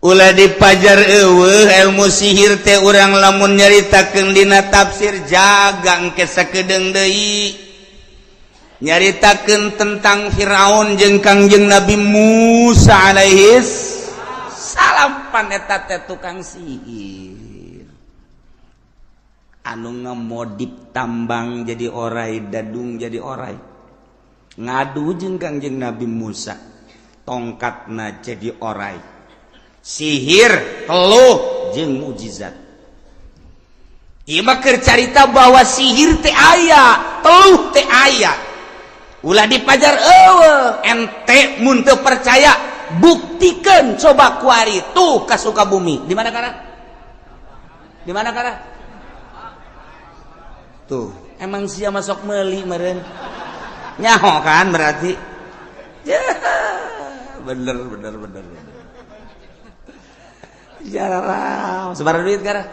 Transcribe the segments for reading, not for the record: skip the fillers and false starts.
Ulah dipajar eueuh ilmu sihir teh. Urang lamun nyaritakeun dina tafsir jaga engke sakedeung deui nyaritakeun tentang Firaun jeung Kangjeng Nabi Musa alaihis salam. Pan eta teh tukang sihir anu ngemodip tambang jadi orai, dadung jadi orai, ngadu jeung Kangjeng Nabi Musa, tongkatna jadi orai. Sihir, teluh jeung mukjizat. Ieu mah keur carita bahwa sihir teh aya, teluh teh aya. Ulah dipajar eueuh. Ente mun teu percaya, buktikan coba kuari tuh ka Sukabumi. Di mana kara? Di mana kara? Tuh, emang sia masuk meuli meureun nyaho kan berarti ya, bener bener bener bener. Jarang sebar duit kara.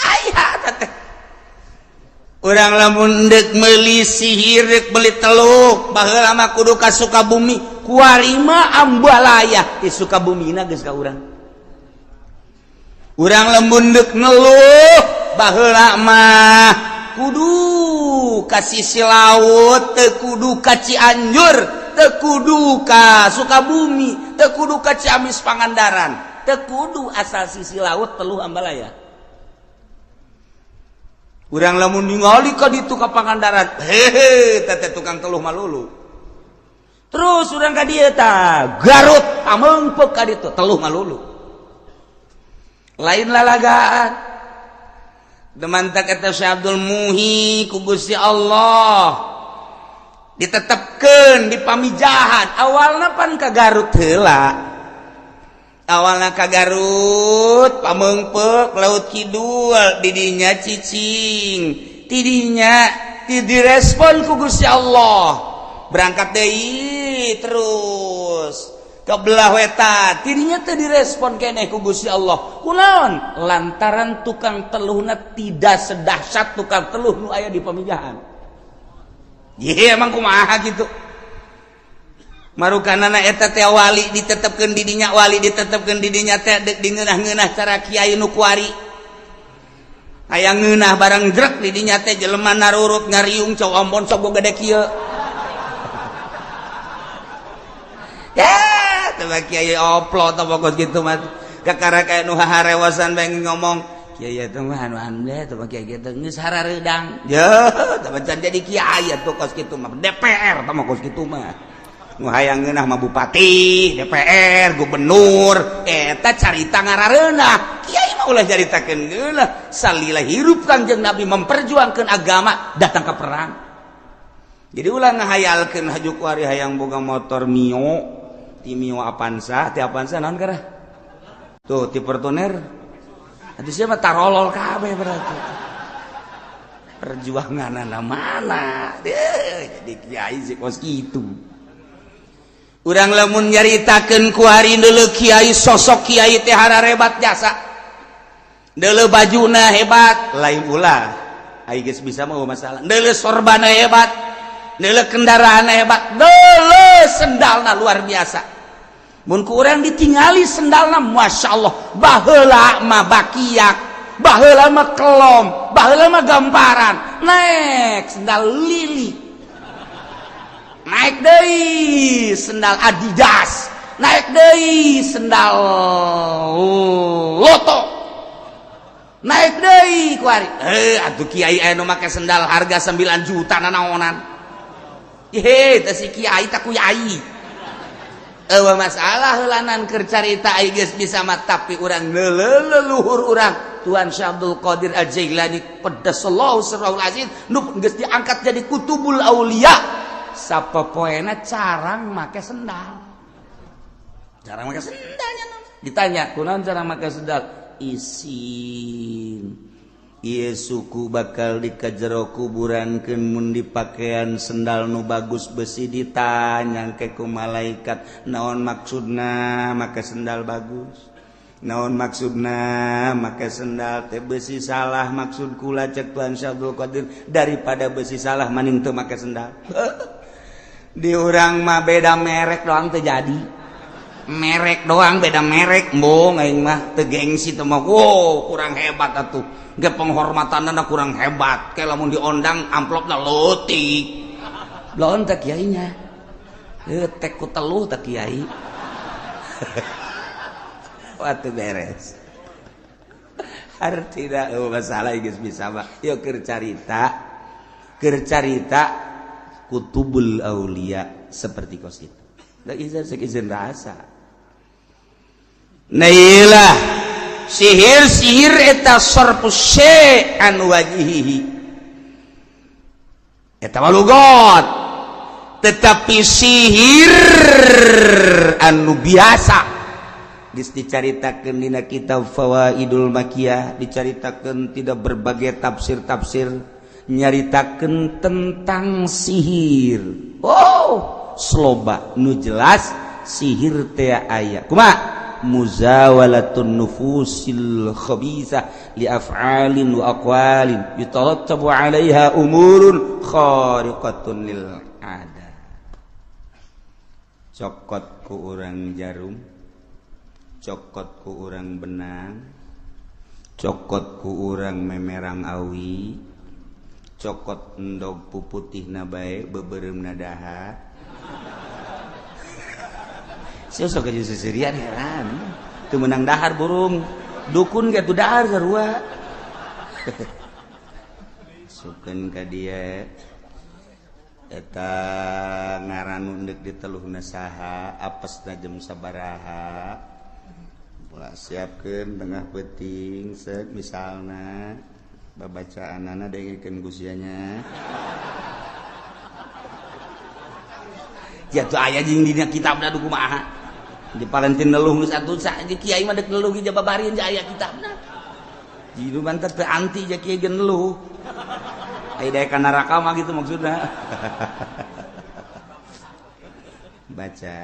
Aya teh urang lamun deuk meuli sihir, deuk beli teluk, baheula mah kudu ka Sukabumi. Kuari mah ambalaya di Sukabumina geus ka urang. Urang lamun deuk ngeluh, baheula mah kudu ka sisi laut, teu kudu ka Cianjur, teu kudu ka Sukabumi, teu kudu ka Ciamis, Pangandaran, teu kudu, asal sisi laut teluh ambalaya. Urang lamun ningali ka ditu ka Pangandaran, hehe, teh tukang teluh malulu. Terus urang ka dieu tah Garut, Pamengpeuk, ka ditu teluh malulu. Lain lalagaan. Demantak eta Syekh Abdul Muhi ku Gusti Allah ditetapkan di Pamijahan. Awalna pan ka Garut heula, awalna ka Garut, Pamengpeuk, Laut Kidul, didinya cicing, tidinya direspon ku Gusti Allah, berangkat deui terus ke belah wetan, tidinya teu direspon keneh ku Gusti Allah. Kunaon? Lantaran tukang teluhna tidak sedahsyat tukang teluh nu aya di Pamijahan. Ye, emang kumaha gitu marukanana eta teh wali ditetepkeun di dinya, wali ditetepkeun di dinya teh deuk dingeunah-ngeunah cara kiai nu kuari. Hayang ngeunah barang jrek di dinya teh jelema narurut ngariung, cau ambon sok gede kieu. Ya teh kiai oplo teh pokos kitu mah kakara kayak nu harewasan bae ngomong kiai eta mah anu anu teh kiai kitu geus harareudang. Ya teh can jadi kiai atuh kos kitu mah, DPR teh mah kos kitu mah. Nu hayang ngeunah mah bupati, DPR, gubernur, eta carita ngarareunah. Kiai mah ulah caritakeun ngeunah. Salila hirup Kangjeng Nabi memperjuangkeun agama, datang ke perang. Jadi ulah ngahayalkeun haju kuari hayang boga motor Mio, ti Mio Avanza, ti Avanza naon kara? Tuh ti Fortuner. Atuh siapa tarolol kabeh berarti. Perjuanganana mana? Jadi kiai sih kos kitu. Urang lamun nyaritakeun kuari deuleu kiai, sosok kiai teh hararebat jasa. Deuleu bajuna hebat, lain ulah. Ai geus bisa mah masalah. Deuleu sorbana hebat, deuleu kendaraanna hebat, deuleu sendalna luar biasa. Mun ku urang ditingali sendalna, Masya Allah, baheula mah bakiak, baheula mah kelom, baheula mah gamparan, naik sendal lili, naik deui sendal Adidas, naik deui sendal Loto, naik deui kuari. Eh, atuh kiai aya nu make sendal harga 9 juta nanaonan. Hehe, teh si kiai tak kuyai. Eueuh masalah heulanan keur carita ai geus bisa mah, tapi urang leluhur urang Tuan Syekh Abdul Qadir Al-Jailani qaddasallahu sirrahul aziz nu geus diangkat jadi kutubul aulia, sapopoena carang make sendal. Carang make sendalnya ditanya kunaon cara make sendal, isin ieu suku bakal dikajero kuburankeun mun dipakean sendal nu bagus besi. Ditanya ke ku malaikat, naon maksudna make sendal bagus, naon maksudna make sendal teh besi salah? Maksud kula, cek Tuan Syekh Abdul Qadir, daripada besi salah maning teu make sendal. Di urang mah beda merek doang terjadi. Merek doang beda merek, embung aing mah teu gengsi teh mah. Wow, kurang hebat atuh. Ge penghormatanna kurang hebat. Kayak lamun diondang amplopna leutik. Belon teh kiainya. Tek ku teluh teh kiai. Waktu beres. Artina masalah geus bisa mah. Yeuh keur carita kutubul aulia seperti kos itu. Da izin izin rasa. Nah iyalah sihir-sihir eta sarfu syai' an wajhihi. Eta mah lugot. Tetapi sihir anu biasa geus dicaritakeun dina kitab Fawaidul Makiyah, dicaritakeun tidak berbagai tafsir-tafsir nyaritakeun tentang sihir. Oh, sloba nu jelas sihir teh aya. Kumaha? Muzawalatun nufusil khabisa li af'alin wa aqwalin yatarattabu 'alaiha umurun khariqatun lil 'adah. Cokot ku urang jarum, cokot ku urang benang, cokot ku urang memerang awi, cokot endog puputihna bae beubeuremna dahar. Sia sok jeung seserian heran. Teu meunang dahar burung. Dukun ge atuh dahar sarua. Sukeun ka dieu eta ngaran nu deuk diteluhna saha, apesna jam sabaraha. Ulah siapkeun tengah peuting set misalna babacaanana dengekeun ku sia nya. Ya tuh aya jeung dina kitabna du kumaha. Di Palentin neluh geus atuh di kiai mah deuk neluh ge jababarieun aya kitabna. Jitu bantet teu anti ja kiai ge neluh. Aya daek ka neraka mah gitu maksudna. Baca.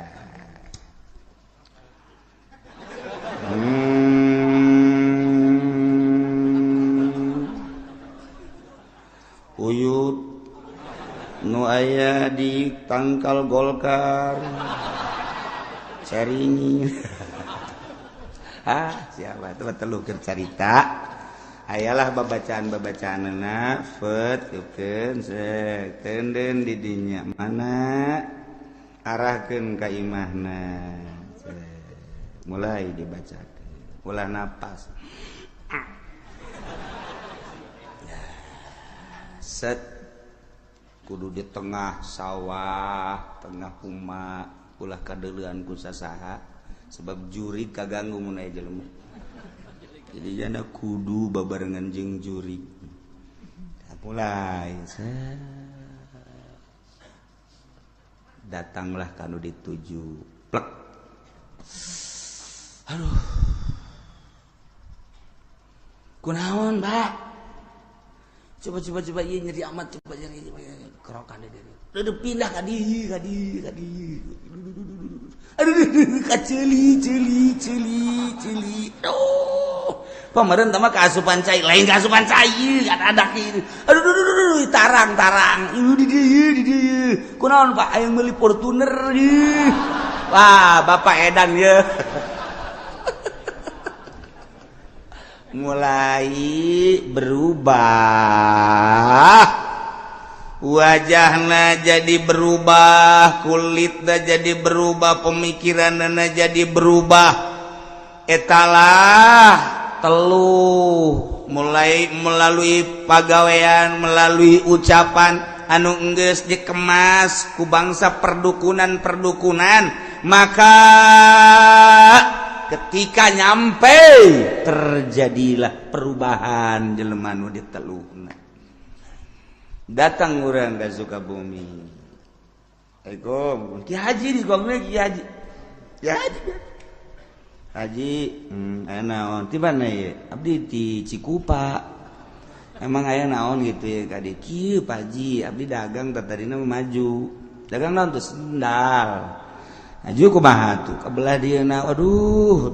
Uyut nu aya di tangkal Golkar. Caringin. Ah, siapa itu telu keur carita. Ayalah babacaan-babacaanna fet keun sek tenden di dinya mana arahkeun ka imahna. Mulai dibacakeun. Ulah napas. Set kudu di tengah sawah, tengah huma, ulah kadeuleuan ku sasaha sebab juri kaganggu mun aya jelema. Jadi jana kudu babarengan jeung juri. Mulai set. Datanglah kanu dituju. Plek. Aduh. Kunaon, Pak? Coba ieu nyeri amat, coba nyeri kerokan deui. Udah pindah ka dieu, ka dieu, ka dieu. Aduh, ka ceuli, ceuli, ceuli, ceuli. Aduh. Pameureun tah mah kaasupan cai, lain kaasupan cai, ada ieu. Aduh, aduh, tarang, tarang. Ieu di dieu, di dieu. Kunaon, Pak? Aya meuli Fortuner ieu. Wah, Bapak edan ieu. Mulai berubah wajahna jadi berubah, kulitna jadi berubah, pemikiranna jadi berubah. Etalah teluh mulai melalui pagawean, melalui ucapan anu enggeus dikemas ku bangsa perdukunan-perdukunan, maka ketika nyampe terjadilah perubahan jelema nu diteluhna. Datang urang ka Sukabumi. Assalamualaikum. Ki Haji di gongna Ki Haji. Ki Haji. Haji, aya naon? Ti mana ieu? Abdi ti Cikupa. Emang aya naon gitu ya ka dieu? Kieu Pak Haji, abdi dagang tadina maju. Dagang naon tuh sendal. Aju kumaha tuh kabelah dieuna, aduh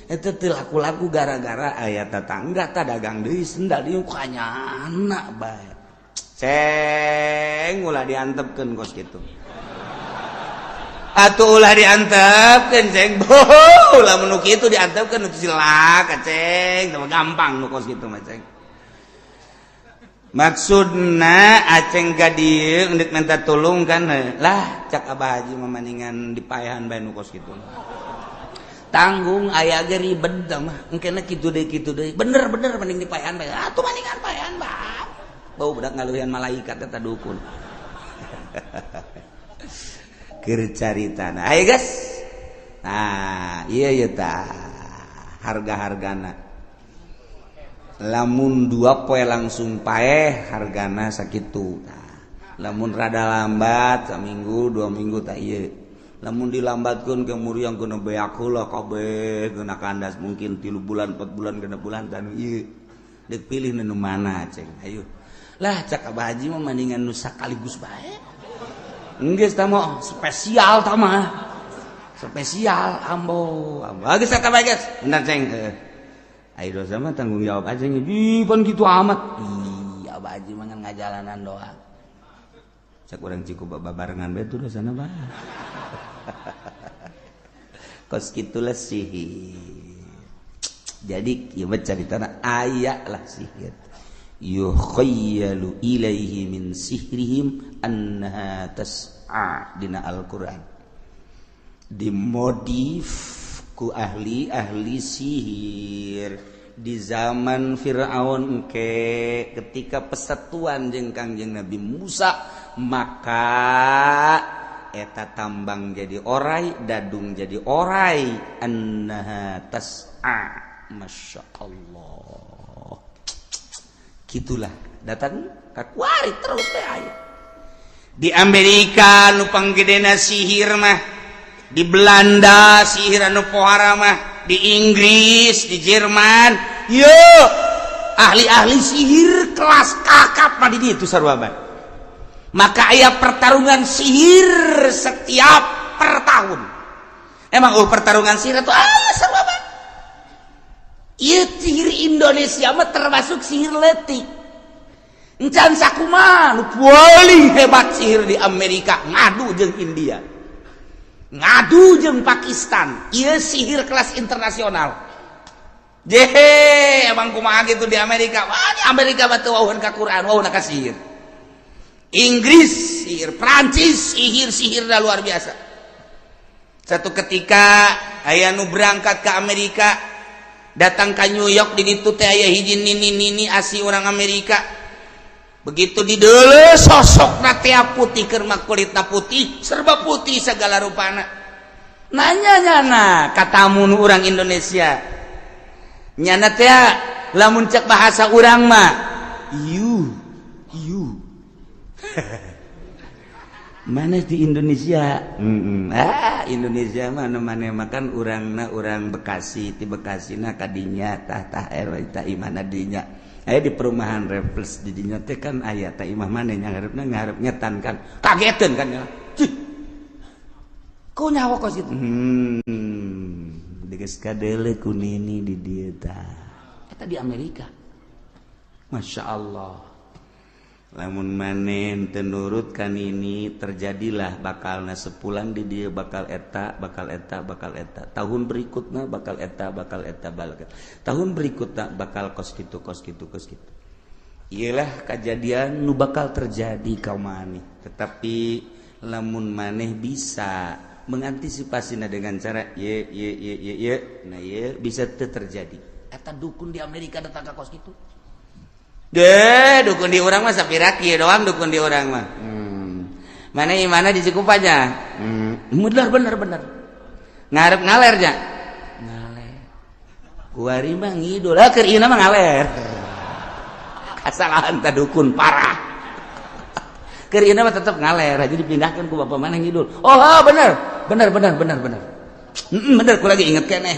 eta teu laku-laku gara-gara aya tetangga ta dagang deui sendal dieu kanyana bae. Ceng ulah diantepkeun kos kitu. Atuh ulah diantepkeun, Ceng. Boh, lamun nu kitu diantepkeun nu cilaka, Ceng. Teu gampang nu kos kitu mah, Ceng. Maksudna Aceng ka dieu endek minta tulung kan lah, cak Abah Haji mah maningan dipaehan bae nu kos kitu. Tanggung aya ge ribet mah. Engkena kitu deui, kitu deui. Bener bener mending dipaehan bae. Atuh maningan paehan bae. Bau budak ngaluhian malaikat eta dukun. Keur caritana. Ayo guys. Nah, iya iya tah harga-hargana. Lamun 2 poe langsung paeh, hargana sakitu. Nah, lamun rada lambat saminggu 2 minggu tak iya. Lamun dilambatkeun ke muriang kena beak heula kabeh, kena kandas mungkin 3 bulan, 4 bulan, 6 bulan dan ieu. Dek pilih nu mana, Ceng? Ayo. Lah, cak Abah Haji mah mendingan nu sakaligus bae. Geus tah mah spesial tah mah. Spesial ambo. Ambo. Geus eta bae geus. Bener, Ceng. Heeh. Ayo dosa mah tanggung jawab aja nih. Pan gitu amat. Iya, Abah Haji mah ngajalanan doang. Cak urang cukup babarengan bae tuh dosana mah. Kos kitulah sihir. Jadi ieu mah caritana aya lah sihir. Yukhayyalu ilaihi min sihrihim annaha tas'a dina Al-Qur'an. Dimodif ku ahli-ahli sihir di zaman Fir'aun ke ketika persatuan jeung Kangjeng Nabi Musa, maka eta tambang jadi orai, dadung jadi orai, annaha tas'a. Masya Allah, gitulah datang kakuari terus teh aya di Amerika nu panggedena sihir mah, di Belanda sihir anu pohara mah, di Inggris, di Jerman. Yo, ahli-ahli sihir kelas kakap mah di ditu sarua bae. Maka aya pertarungan sihir setiap per tahun. Emang oh, pertarungan sihir itu aya sarua bae. Ieu sihir Indonesia mah termasuk sihir letik. Encan sakumaha nu paling hebat sihir di Amerika ngadu jeung India, ngadu jeung Pakistan. Ieu sihir kelas internasional. Jehe, emang kumaha gitu di Amerika. Wah, di Amerika mah teu wauheun ka Quran, wauhna ka sihir. Inggris sihir, Prancis sihir, sihir dah luar biasa. Satu ketika aya nu berangkat ke Amerika, datang ke New York, di ditu teh aya hiji nini nini asli orang Amerika. Begitu dideuleu sosok teh putih, keur mah kulitna putih, serba putih segala rupana. Nanya nyana katamu nu urang Indonesia. Nyana teh lamun cek bahasa urang mah ieu ieu. Mana di Indonesia? Ah, Indonesia mana mana makan urangna urang Bekasi, di Bekasi na kadinya tah tah er tah imana dinya. Aya di perumahan Refles di dinya teh kan aya tah imah mana yang ngarepna ngarep ngetan kan. Kageteun kan ya. Cih. Ku nyawa kos kitu. Geus kadeuleu ku nini di dieu tah. Eta di Amerika. Masya Allah. Lamun maneh teu nurut kan ini terjadilah bakalna sepulang di dia bakal eta, bakal eta, bakal eta, tahun berikutnya bakal eta, bakal eta, bakal eta, tahun berikutnya bakal kos gitu, kos gitu, kos gitu. Iyalah kejadian nu bakal terjadi kau maneh. Tetapi lamun maneh bisa mengantisipasi dengan cara ye ye ye ye ye, nah ye bisa terjadi. Eta dukun di Amerika datang ke kos gitu. Deh, dukun di urang mah sapira kieu doang dukun di urang mah. Mana mana di Cikupa aja. Bener bener bener. Ngarep ngaler nya. Ngaler. Kuari mah ngidul, ah keur ieu mah ngaler. Kasalahan ta dukun parah. Keur ieu mah tetep ngaler, aja dipindahkan ku bapak mana ngidul. Oh, oh bener. Bener bener bener bener. Bener ku lagi inget keneh.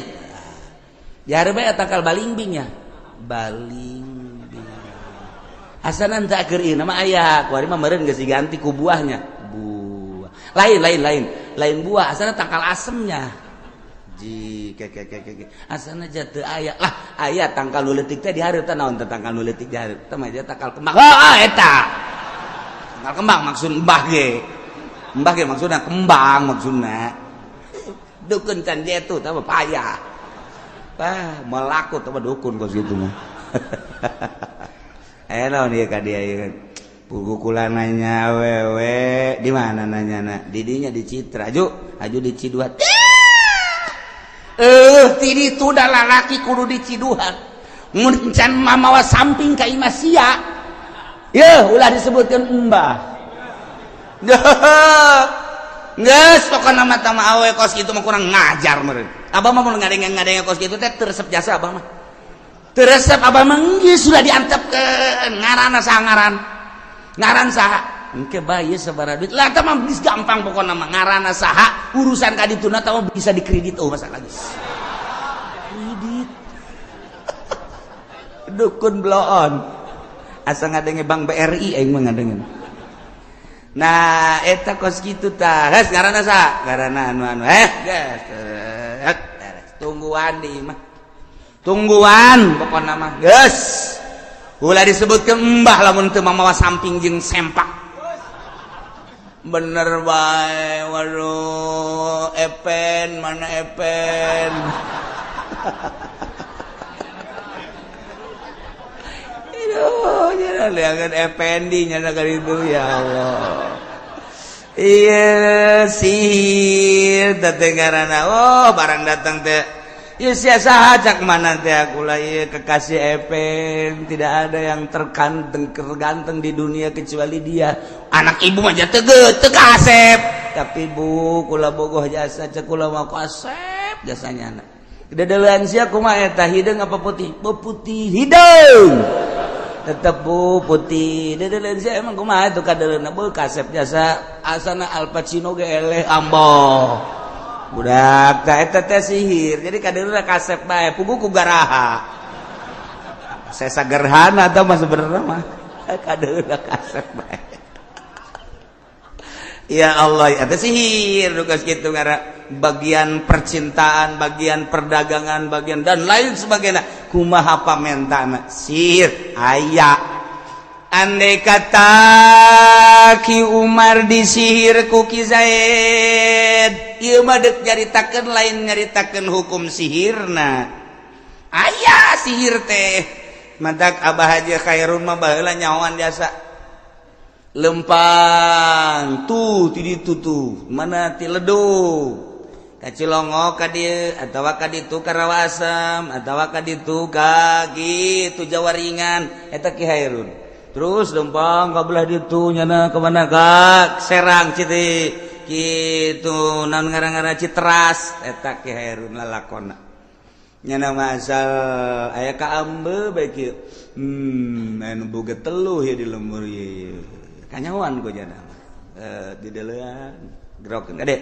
Jare bae tangkal balingbing nya. Baling asanan tak keur ieu nama aya kuari mah meureun geus diganti ku buahnya, buah lain lain lain lain buah, asana tangkal asemnya ji ke ke ke ke asana jatuh aya lah, aya tangkal nu leutik teh di hareup teh. Naon teh tangkal nu leutik di hareup teh mah? Tangkal kembang. Oh, eta tangkal kembang maksud mbah ge. Mbah ge maksudna kembang maksudna. Dukun can jetu tah payah. Wah, melaku tah dukun kos kitu mah. Naon ieu ka dia ieu? Pugukulan nanya awewe di mana nanyana? Di dinya di Citra. Aju, aju di Ciduhan. Ti ditu da lalaki kudu di Ciduhan. Mun can mamawa samping ka imah sia. Yeuh, ulah disebutkeun embah. Geus pokona mah tama awe kos kitu mah kurang ngajar meureun. Abah mah mun ngadenge-ngadenge kos kitu teh teu resep jasa abah mah. Teu resep abah mah geus sudah diantepkeun ngaranna saha ngaran. Ngaran saha? Engke bae sabaraha duit. Lah tah mah geus gampang pokona mah ngaranna saha, urusan ka dituna tah bisa dikredit oh masalah geus. Kredit. Dukun bloon. Asa ngadenge Bank BRI aing mah ngadenge. Nah, eta kos kitu tah. Geus ngaranna saha? Ngaranna anu-anu. Geus. Tungguan di imah. Tungguan pokona mah. Geus. Ulah disebutkeun embah lamun teu mamawa samping jeung sempak. Bener bae, waduh, Epen mana Epen. Aduh, nyana liangan Ependi nyana ka ditu ya Allah. Iya, sihir teh ngaranna. Oh, barang datang teh. Ya sia saha cak mana teh aku lah ieu kekasih Epen, tidak ada yang terganteng terganteng di dunia kecuali dia. Anak ibu mah teu teu kasep. Tapi bu kula bogoh jasa cek kula mah kasep jasanya anak. Dedeuleun sia kumaha eta hideung apa putih? Putih hideung. Tetep bu putih. Dedeuleun sia emang kumaha itu kadeuleunna beuh kasep jasa asana Al Pacino ge eleh amboh. Budak tah eta teh sihir. Jadi kadeuleuh kasep bae pugu ku garaha. Sesa gerhana tah mah sebenarnya mah. Kadeuleuh kasep bae. Ya Allah, eta sihir tugas kitu ngara bagian percintaan, bagian perdagangan, bagian dan lain sebagainya. Kumaha pamentana sihir aya. Andai kata Ki Umar disihir ku Ki Zaid, ieu mah deuk nyaritakeun lain nyaritakeun hukum sihirna. Aya sihir teh. Matak Abah Haji Khairun mah baheula nyahoan jasa. Lempang tuh ti ditu tuh, mana ti ledug. Ka Cilongok ka dieu atawa ka ditu ka Rawasem atawa ka ditu ka kitu Jawaringan eta Ki Khairun. Terus lempang ka belah ditu nyana ka mana ka Serang citi kitu naon ngaran-ngaran Citeras eta Ki Khairun lalakonna. Nyana mah asal aya ka ambe bae kieu. Anu boga teluh ya di lembur ieu. Kanyahoan ku jana. Di deulean gerokeun gede.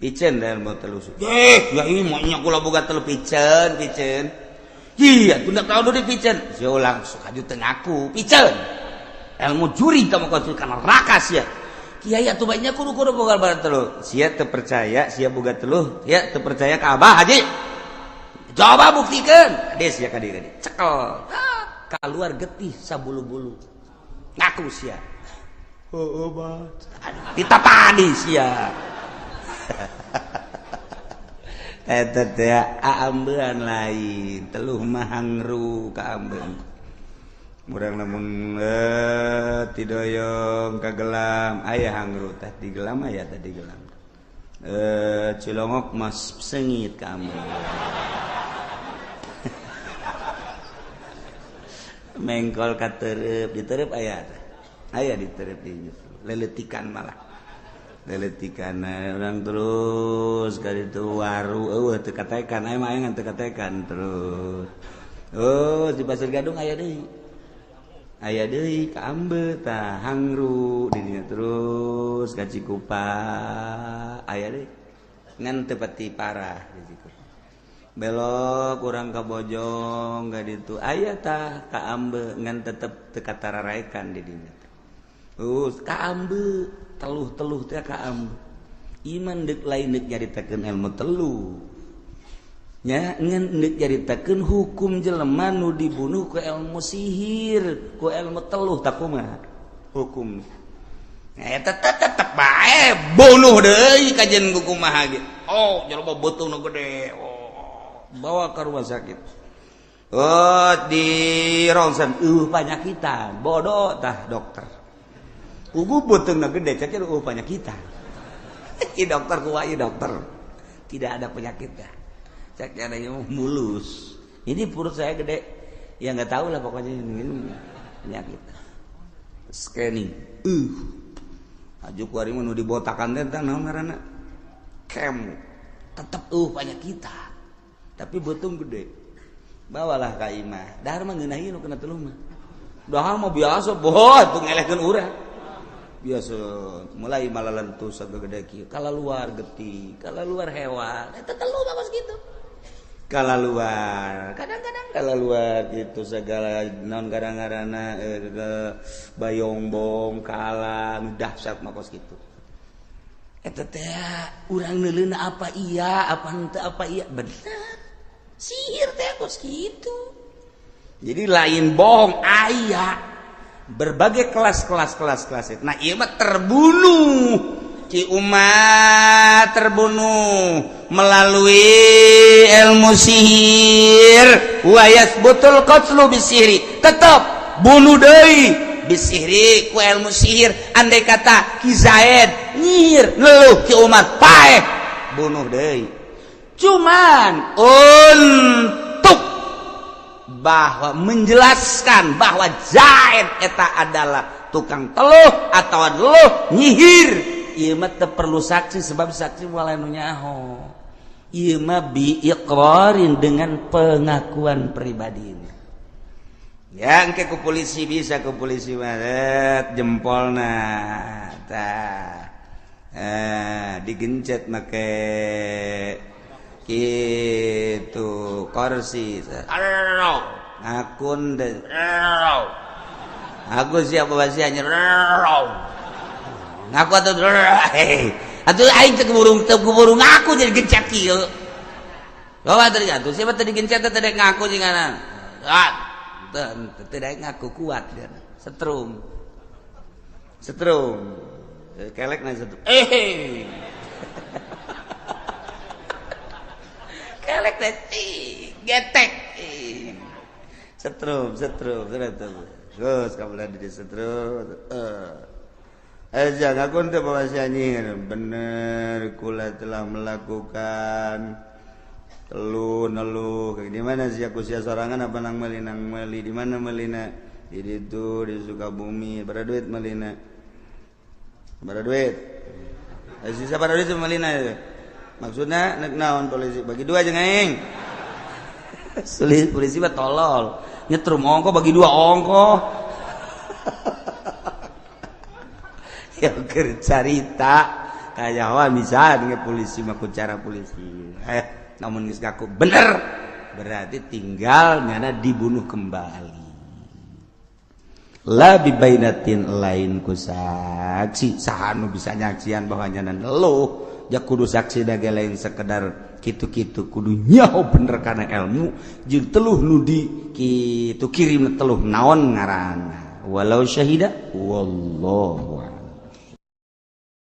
Piceun dan mau teluh. Ya ini mah nya kula boga teluh piceun, piceun. Iya, tunda tahu di piceun. Sia langsung aju teu ngaku, piceun. Ilmu juri kamu kau kana neraka sia. Kiai atuh banyak kudu-kudu boga barang teluh. Sia teu percaya, sia boga teluh, sia teu percaya ka Abah Haji. Coba buktikan. Ade sia ka dieu cekel. Keluar getih sabulu-bulu. Ngaku sia. Heeh, Bah. Ditapani sia. Eta teh aambean lain, teluh mah hangru ka ambeun. Murang lamun tidoyong ka gelam aya hangru tah di gelam aya tah di gelam. Cilongok mas sengit ka ambeun. Mengkol ka tereup, ditereup aya tah. Aya ditereup di leletikan malah. Leletikan orang terus kali itu waru eueuh teu katekan aya mah aya ngan teu katekan terus. Oh, di Pasir Gadung aya deui. Aya deui ka Ambe tah hangru di dinya terus ka Cikupa aya deui. Ngan teu pati parah di Cikupa. Belok kurang ka Bojong ka ditu aya tah ka Ambe ngan tetep teu katararaekan di dinya. Ka Ambe teluh-teluh teh ka Ambe. Iman deuk lain deuk nyaritakeun ilmu teluh. Nya ngan deuk nyaritakeun hukum jelema nu dibunuh ku ilmu sihir, ku ilmu teluh tak kumaha hukum. Nah, eta tetep Tetep bae bunuh deui kajian kumaha ge. Oh, jelema beuteungna gede. Oh, bawa ke rumah sakit. Oh, di rongsen panyakitan. Bodoh tah dokter. Kugu beuteungna gede cek panyakitan. Ki dokter kumaha ieu dokter? Tidak ada penyakitnya. Cek adanya mulus. Ini perut saya gede. Ya nggak tahu lah pokoknya ini penyakit. Scanning. Aju kuari mah nu dibotakan teh naon ngaranna? Kemo. Tetep panyakitan. Tapi beuteung gede. Bawalah ka imah. Dahar mah ngeunah ieu nu kena teluh mah. Dahar mah biasa boh tuh ngelehkeun urang. Biasa mulai malalentu sagede kieu. Kalaluar getih, kalaluar hewan. Eta teluh mah kos kitu. Kalaluar, kadang-kadang kalaluar gitu segala naon kadang-kadang ke bayongbong kalang dahsyat mah kos kitu. Eta teh urang neuleuna apa iya, apa henteu, apa iya bener. Sihir teh kos kitu. Jadi lain bohong aya berbagai kelas-kelas kelas-kelas. Nah, ieu mah terbunuh. Ki Umar terbunuh melalui ilmu sihir. Wa yathbutul qatlu bisihri. Tetap bunuh deui bisihri ku ilmu sihir. Andai kata Ki Zaid nyihir neluh Ki Umar paeh bunuh deui. Cuman untuk bahwa menjelaskan bahwa Zaid eta adalah tukang teluh atau teluh nyihir, ieu mah teu perlu saksi sebab saksi moal nu nyaho. Ieu mah bi iqrarin dengan pengakuan pribadi. Ya engke ku polisi bisa ku polisi mah jempolna tah digencet make gitu kursi akun deh aku siapa pasti hanya ngaku atau atuh aing teu keburu ngaku jadi gencet kieu. Bawa tadi atuh siapa tadi gencet teh ngaku jeung ah teu ngaku kuat dia. Setrum. Setrum. Kelek na setrum. Kelek teh getek. Setrum, setrum, setrum. Terus kamu di setrum. Aja ngaku teh bahwa si anjir bener kula telah melakukan telu nelu di mana sih aku sia sorangan apa nang meuli nang meuli di mana meulina di ditu di Sukabumi berapa duit meulina berapa duit sisa berapa duit meulina maksudnya nek naon polisi bagi dua jeung aing. Polisi mah tolol nyetrum ongko bagi dua ongko. Ya keur carita kayawan bisa dengan polisi mah ku cara polisi. Namun geus ngaku bener berarti tinggal nyana dibunuh kembali. La bibainatin lain ku saksi saha nu bisa nyaksian bahwa nyana neluh ja kudu saksi dage lain sekedar kitu-kitu kudu nyaho bener kana ilmu jeung teluh nu di kitu kirim teluh naon ngaranna walau syahida wallahu.